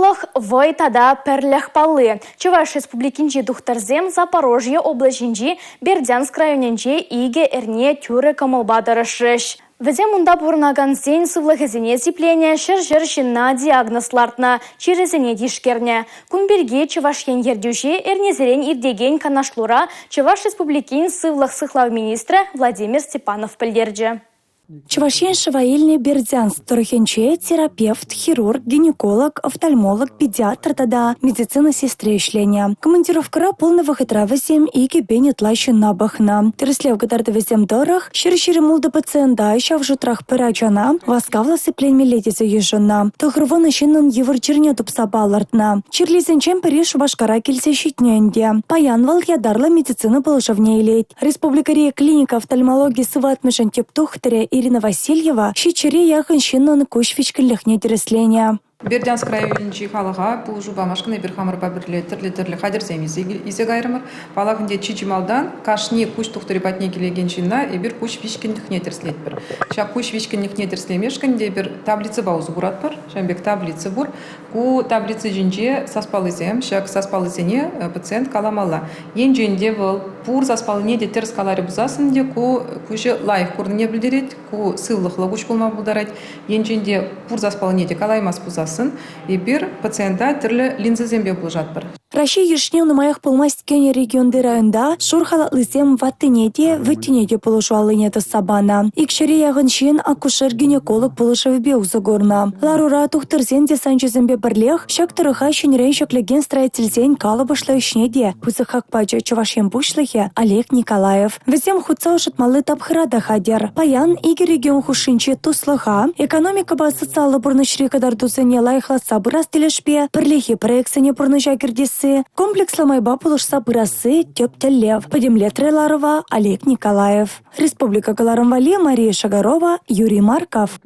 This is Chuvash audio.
Сывлӑх, вӑй тата пӗрлӗх палли. Чӑваш Республикинчи тухтӑрсем Запорожье облаҫӗнчи Бердянск районӗнче икӗ эрне тӳрӗ кӑмӑлпа тӑрӑшрӗҫ. Вӗсем унта пурӑнакансен сывлӑхӗсене сипленӗ, ҫӗр-ҫӗр ҫынна диагноз лартнӑ, чирӗсене тишкернӗ. Кун пирки Чӑваш Ен ертӳҫи эрнесерен иртекен канашлура Чӑваш Республикин сывлӑх сыхлав министрӗ Владимир Степанов пӗлтерчӗ. Чӑваш Ен шыва илнӗ Бердянск тӑрӑхӗнче терапевт, хирург, гинеколог, офтальмолог, педиатр тата медицина сестри ӗҫленӗ. Командировкӑра пулнӑ вӑхӑтра вӗсем 2 000 ытла ҫынна пӑхнӑ. Тӗрӗслев кӑтартӑвӗсем тӑрӑх, 126 пациента, ҫав шутрах пӗр ачана, васкавлӑ сипленмелле тесе йышӑннӑ. 90 ҫыннӑн йывӑр чирне тупса палӑртнӑ. Чирлисенчен пӗри Шупашкара килсе ҫитнӗ ӗнтӗ. Паян вӑл ятарлӑ медицина пулӑшӑвне илет. Республикӑри клиника офтальмологи сыватмӑшӗн тӗп тухтӑрӗ Ирина Васильева ҫиччӗре яхӑн ҫыннӑн куҫ вичкӗнлӗхне тӗрӗсленӗ. Бердянск районӗнчи халӑха пулӑшу памашкӑн эпир хамӑрпа пӗрле тӗрлӗ-тӗрлӗ хатӗрсем илсе кайрӑмӑр. Паллах ӗнтӗ, чи-чи малтан кашни куҫ тухтӑрӗ патне килекен ҫынна эпир куҫ вичкӗнлӗхне тӗрӗслетпӗр. Ҫак куҫ вичкӗнлӗхне тӗрӗслемешкӗн те эпир таблицӑпа усӑ куратпӑр. Ҫавӑн пек таблица пур. Ку таблица ҫинче саспаллисем, ҫак саспаллисене пациент каламалла. Енчен те вӑл пур саспаллине те тӗрӗс каларӗ пулсассӑн те ку куҫӗ лайӑх курнине пӗлтерет, ку сывлӑхлӑ куҫ пулма пултарать. Енчен те пур саспаллине те калаймасть пулсассӑн эпир пациента тӗрлӗ линзӑсемпе пулӑшатпӑр. Раҫҫей йышне нумаях пулмасть кӗнӗ регионти районта шур халатлисем ваттине те, вӗттине те пулӑшу аллине тӑсса панӑ. Икҫӗре яхӑн ҫын акушер-гинеколог пулӑшӑвӗпе усӑ курнӑ. Ларура тухтӑрсен десанчӗсемпе пӗрлех ҫак тӑрӑха ҫӗнӗрен ҫӗклекен строительсен калӑпӑшлӑ ӗҫне те пысӑк хак пачӗ Чӑваш Ен Пуҫлӑхӗ Олег Николаев. Вӗсем хутса ӑшӑтмалли тапхӑра та хатӗр. Паян икӗ регион хушшинчи туслӑха, экономикӑпа социаллӑ пурнӑҫри кӑтартусене лайӑхлатса пырас тӗлӗшпе пӗрлехи проектсене пурнӑҫа кӗртесси, комплекслӑ майпа пулӑшса пырасси тӗп тӗллев, пӗтӗмлетрӗ ларӑва Олег Николаев. Республика кӑларӑм валли Мария Шагарова, Юрий Марков.